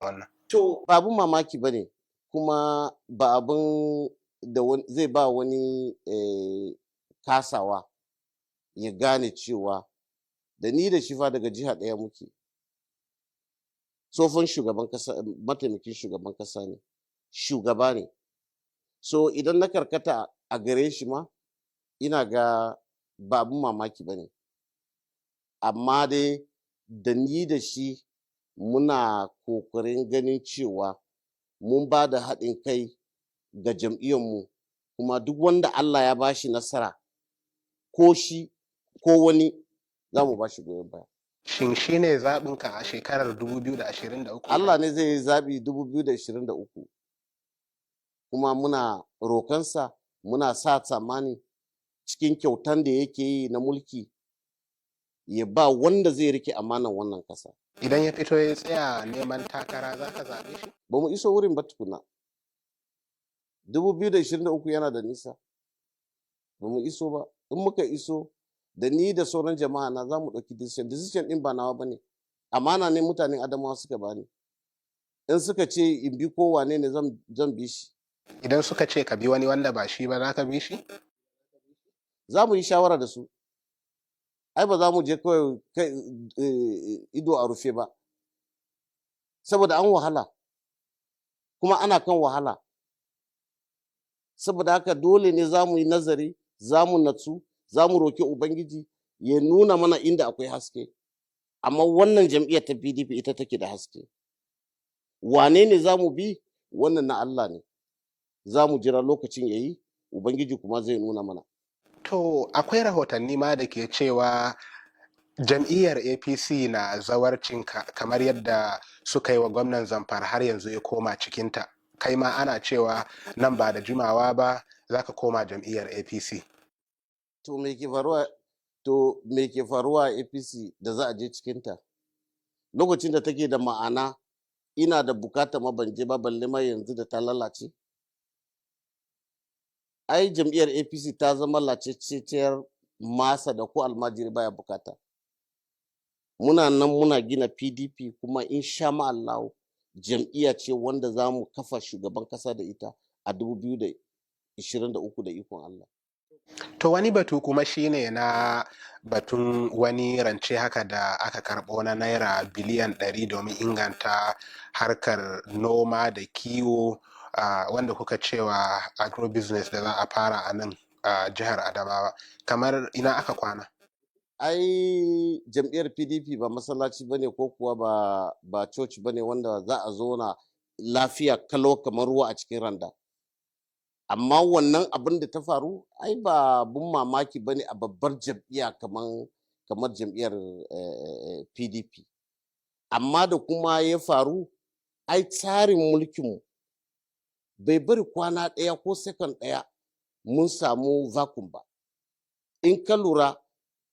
Wannan. To, ba abun mamaki ba ne, kuma ba abun da zai ba wani kasawa ya gane cewa da ni da shi fa daga jiha ɗaya muke. Tsofon shugaban kasa, mataimakin shugaban kasa ne, shugaba ne. So idan na karkata a gare shi ma, ina ga ba abun mamaki ba ne. Amma dai da ni da shi muna kokarin ganin cewa mun ba da haɗin kai ga jam'iyyarmu, kuma duk wanda Allah ya bashi nasara, ko shi ko wani, za mu bashi goyon baya. Shin shi ne zaɓinka a shekarar 2023? Allah ne zai yi zaɓi 2023, kuma muna rokansa, muna sa tsammani cikin kyautan da yake yi na mulki ya ba wanda zai rike amanan wannan kasa. Idan ya fito ya tsaya neman takara, za ka zaɓe shi? Ba mu iso wurin ba tukuna. 2023 yana da nisa. Ba mu iso ba. In muka iso, da ni da sauran jama'a na za mu ɗauki decision. Decision ɗin ba nawa ba ne. Amana ne mutanen Adamawa suka bani. In suka ce in bi ko wane ne, zan bi shi. Idan suka ce ka bi wani wanda ba shi ba, za ka bi shi? Za mu yi shawara da su. Ai ba za mu je kawai ido a rufe ba. Saboda an wahala. Kuma ana kan wahala. Saboda haka dole ne za mu yi nazari, za mu natsu, za mu roki Ubangiji ya nuna mana inda akwai haske. Amma wannan jam'iyyar ta PDP ita take da haske. Wane ne za mu bi? Wannan na Allah ne. Za mu jira lokacin ya yi, Ubangiji kuma zai nuna mana. To, akwai rahotanni ma da ke cewa jam'iyyar APC na zawarcinka kamar yadda suka yi wa gwamnan Zamfara har yanzu ya koma cikinta. Kai ma ana cewa nan ba da jimawa ba za ka koma jam'iyyar APC. To, me ke faruwa? To, me ke faruwa a APC da za a je cikinta? Lokacin da take da ma'ana ina da bukata ma ban je ba, balle ma yanzu da ta lalace. Ai jam'iyyar APC ta zama lacecciyar masa da ko almajiri baya bukata. Muna nan muna gina PDP, kuma insha Allahu jam'iyya ce wanda za mu kafa shugaban kasa da ita a 2023 da ikon Allah. To, wani batu kuma shine na batun wani rance haka da aka karɓo na naira biliyan 100 domin inganta harkar noma da kiwo, wanda kuka cewa agrobusiness da za a fara a nan a jihar Adamawa. Kamar ina aka kwana? Ai jam'iyyar PDP ba masallaci bane ko kuwa ba church bane wanda za a zauna lafiya kalau kamar ruwa a cikin randa. Amma wannan abin da ta faru ai ba abun mamaki bane a babbar jam'iyya kamar jam'iyyar PDP. Amma da kuma ya faru, ai tsarin mulkinmu bai bari kwana ɗaya ko second ɗaya mun samu vacuum ba. In ka lura,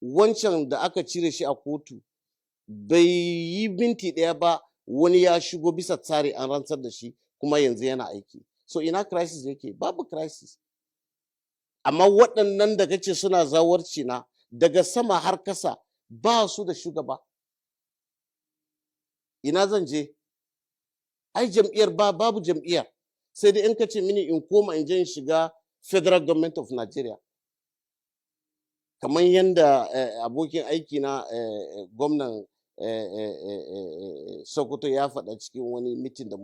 wancan da aka cire shi a kotu bai yi minti ɗaya ba wani ya shigo bisa tsari, an rantsar da shi, kuma yanzu yana aiki. So ina crisis yake? Babu crisis. Amma waɗannan da kace suna zawarci na, daga sama har kasa ba su da shugaba. Ina zan je? Ai jam'iyyar ba, babu jam'iyyar. Sai dai in ka ce mini in koma in je in shiga Federal Government of Nigeria. Kamar yadda abokin aiki na gwamnan Sokoto ya faɗa cikin wani meeting da